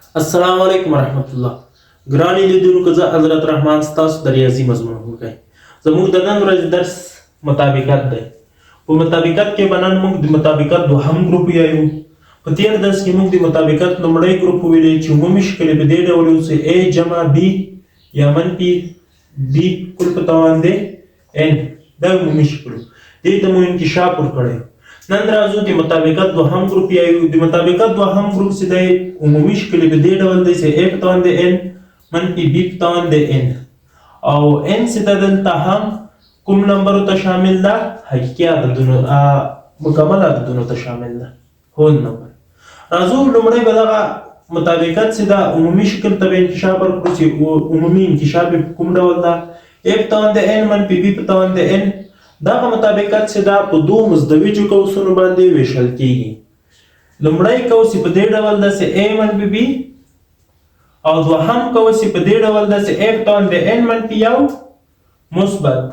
السلام علیکم ورحمت الله. ګرانې لیدونکو، زه حضرت رحمان ستاسو د ریاضي مضمون ښوونکی. زموږ د نن ورځې درس مطابقت دی. په مطابقت کې به نن موږ د مطابقت دوهم ګروپ یایو. په تیر درس کې موږ د مطابقت لومړی ګروپ ویلې چې عمومي شکل یې په دې ډول و چې A جمع B یا منفي B کل په توان دی N. دا عمومي شکل و. دې ته مو انکشاف ورکړی. نن راځو د مطابقت دوهم ګروپ یایو. د مطابقت دوهم ګروپ چې دی عمومي شکل یې په دې ډول دی چې A په توان دی N منفي B په توان دی N، او N چې ده دلته هم کوم نمبرو ته شامل ده؟ حقیقي عددونو، مکمل عددونو ته شامل ده، هول نمبر. راځو لومړی به دغه مطابقت چې ده عمومي شکل ته به انکشاف ورکړو چې عمومي انکشاف یې په کوم ډول ده. A په توان د N منفي B په توان د N، دغه مطابقت چې ده په دوو مزدوجو قوسونو باندې ویشل کیږي. لومړی قوس یې په دې ډول ده چې A منفي B، او دوهم قوس یې په دې ډول ده چې A په توان د N منفي یو مثبت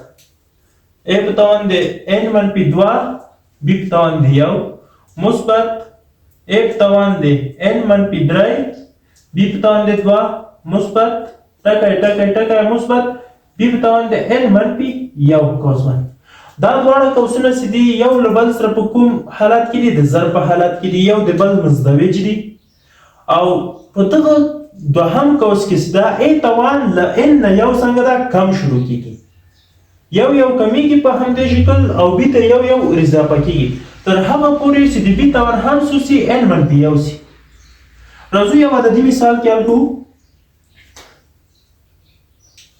A په توان د N منفي دوه B په توان د یو مثبت A په توان د N منفي درې B په توان د دوه مثبت ټکی ټکی ټکی مثبت B په توان د N منفي یو قوس باندې. دا دواړه قوسونه چې دي یو له بل سره په کوم حالت کې دي؟ د ضرب په حالت کې دي، یو د بل مزدوج دي. او په دغه دوهم قوس کې چې دا A توان له N نه یو څنګه ده کم شروع کیږي، یو یو کمیږي په همدې شکل، او B ته یو یو ور اضافه کیږي تر هغه پورې چې د B توان هم څو سي؟ N منفي یو سي. راځو یو عددي مثال کې حل کوو.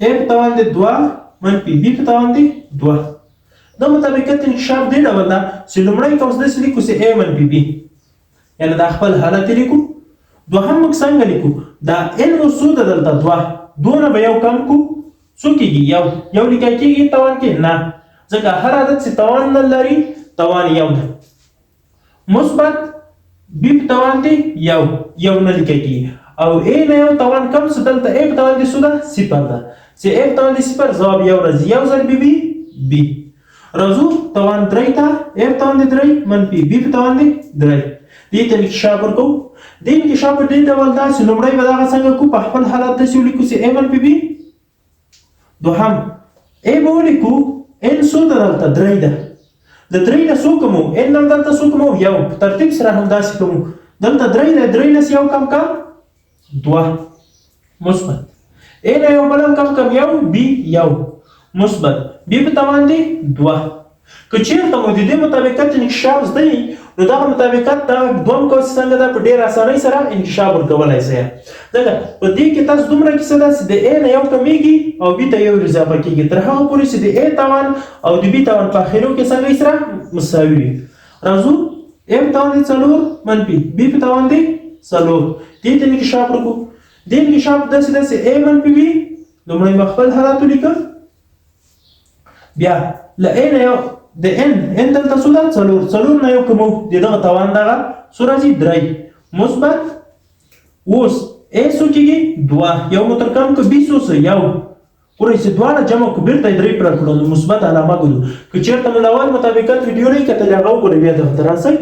A په توان د دوه منفي B په توان د دوه. د مطابقت انکشاف دې ډول ده چې لومړی قوس داسې لیکو چې A منفي B، یعنې دا خپل حالت لیکو. دوهم موږ څنګه لیکو؟ دا N مو څو ده دلته؟ دوه، دوه نه به یو کم کو، څو کېږي؟ یو. یو لیکل کېږي توان کې؟ نه، ځکه هر عدد چې توان نه لري توان یو ده. مثبت B په توان دی یو، یو نه لیکل کېږي. او A نه یو توان کم څه دلته A په توان دی څو ده؟ صفر ده. چې A په توان دی صفر، ځواب یو راځي، یو ضرب B B. راځو توان درې ته، A په توان دی درې منفي B په توان دی درې. دې ته انکشاف ورکوو. دې انکشاف په دې ډول ده چې لومړی به دغه څنګه کو؟ په خپل حالت داسې ولیکو چې A منفي B. دوهم A به ولیکو، N څو ده دلته؟ درې ده. د درې نه څو کمو؟ N هم دلته څو کمو؟ یو. په ترتیب سره هم داسې کمو. دلته درې ده، درې نه یو کم کم دوه مثبت A نه یو بل هم کم کم یو، B یو مثبت B په توان دی دوه. که چېرته مو د دې مطابقت انکشاف زده وي نو دغه مطابقت دغه دوهم قوس څنګه ده په ډېره اسانۍ سره انکشاف ورکولای شئ. ځکه په دې کې تاسو دومره کیسه ده چې د A نه یو کمیږي او B ته یو اضافه کیږي تر هغه پورې چې د A توان او د B توان په اخرو کې څنګه سره مساوي وي. راځو A په توان دی څلور منفي B په توان دی څلور. دې ته انکشاف ورکړو. دې انکشاف داسې ده چې A منفي B لومړی به خپل حالت ولیکم، بیا له A نه یو د N، N دلته څو ده؟ څلور، څلور نه یو کمو د دغه توان دغه څو راځي؟ درې مثبت. اوس A څو کېږي؟ دوه، یو مو تر کم که B څو څه؟ یو. ګورئ چې دواړه جمع کړو بېرته یې درې پر کړو نو مثبت علامه ګورو. که چېرته مو له اول مطابقت ویډیو نه کتلې هغه وګورئ بیا دغه ته راسئ.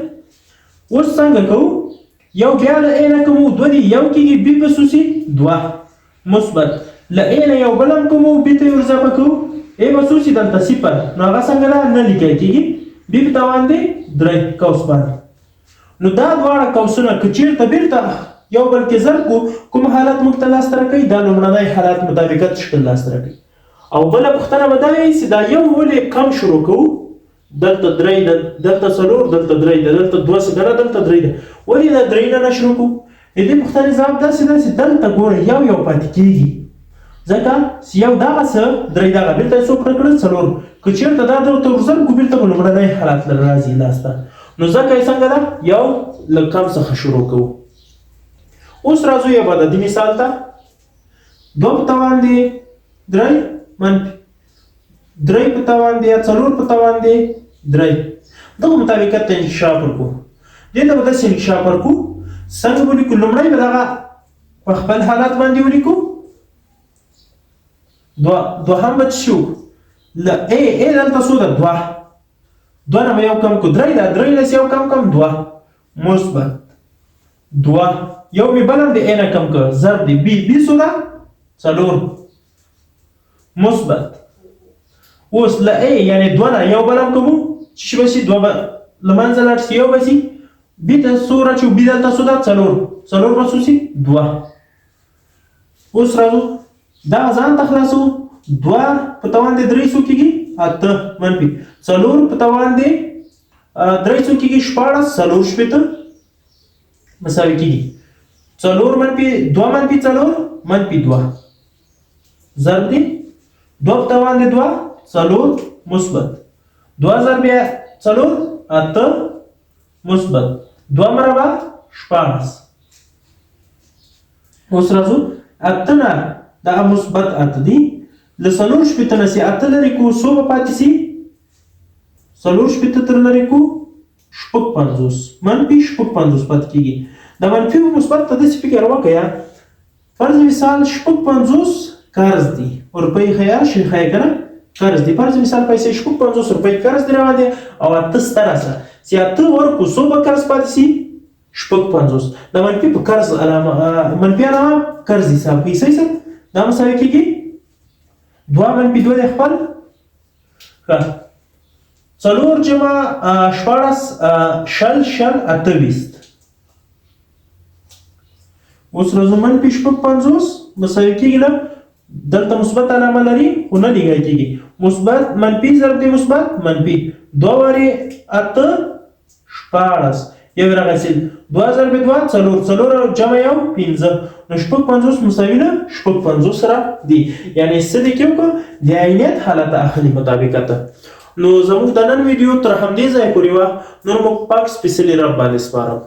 اوس څنګه کوو؟ یو بیا له A نه کمو دوه دي، یو کېږي، B به څو سي؟ دوه مثبت. له A نه یو بل هم کومو B ته یې ور اضافه کوو، A به څو سي دلته؟ صفر، نو هغه څنګه ده؟ نه لیکل کېږي. B په توان دی درې قوس باندې. نو دا دواړه قوسونه که چېرته بېرته یو بل کې ضرب کړو کوم حالت موږ ته لاسته راکوي؟ دا لومړنی حالت مطابقت شکل لاسته راکوي. او بله پوښتنه به دا وي چې دا یو ولې کم شروع کوو؟ دلته درې ده، دلته څلور، دلته درې ده، دلته دوه څه کنه، دلته درې ده، ولې دا درې نه نه شروع کوو؟ د دې پوښتنې ځواب داسې ده چې دلته ګوره یو یو پاتې کېږي، ځکه چې یو دغه څه درې دغه بېرته یې څو پوره کړل؟ څلور. که چېرته دا درته ورضرب کړو بېرته به لومړنی حالت له راځي لاسته، نو ځکه یې څنګه ده یو له کم څخه شروع کوو. اوس راځو یو عددي مثال ته. دوه په توان دی درې منفي درې په توان دی یا څلور په توان دی درې. دغه مطابقت ته انکشاف ورکړو. دې ته به داسې انکشاف ورکړو څنګه به ولیکو؟ لومړی به دغه په خپل حالت باندې ولیکو. دوهم به څه شو؟ له A، A دلته څو ده؟ دوه، دوه نه به یو کم کړو درې ده، درې نه یو کم کم دوه مثبت دوه، یو مې بل هم د A نه کم کړ، ضرب دی B، B څو ده؟ څلور مثبت. اوس له A یعنې دوه نه یو بل هم کوو چې به شي؟ دوه به له منځه لاړ شي، یو به شي. B ته څو راچو؟ B دلته څو ده؟ څلور. څلور به څو شي؟ دوه. اوس راځو دا ځان ته خلاصو. دوه په توان د درې څو کېږي؟ اته. منفي څلور په توان د درې څو کېږي؟ 16. 64 مساوي کېږي څلور منفي دوه، منفي څلور، منفي دوه، ضرب دی دوه په توان د دوه څلور، مثبت دوه ضرب څلور اته، مثبت دوه مربع 16. اوس راځو اته نه دغه مثبت اته دي، له 64 نه چې اته لرې کړو څو به پاتې سي؟ 64 تر لرې کړو 56، منفي 56 پاتې کېږي. د منفي او مثبت ته داسې فکر وکړه، فرض مثال 56 قرض دي، روپۍ ښیه شي ښیه که نه قرض دي، فرض مثال پیسې 56 روپۍ قرض دي روان دي او اته سته راسه چې اته ورکړو څو به قرض پاتې سي؟ 56. د منفي په قرض علامه، منفي علامه قرض حساب کوي. صحیح سر دا مساوي کېږي دوه منفي دوه دی خپل. ښه، څلور جمع 16 20، 20 28. اوس راځو منفي 56 مساوي کېږي له، دلته مثبت علامه لري خو نه لیکل کېږي، مثبت منفي ضرب دی مثبت منفي، دوه وارې اته 16، یو راغی سي دوه ضرب دوه څلور، څلور جمع یو پنځه، نو 56 مساوي له 56 سره دي. یعنې څه دې کې وکړه؟ د عینیت حالت اخلي مطابقت. نو زموږ د نن ویډیو تر همدې ځای پورې وه. نور مو پاک سپېڅلي رب باندې سپارم.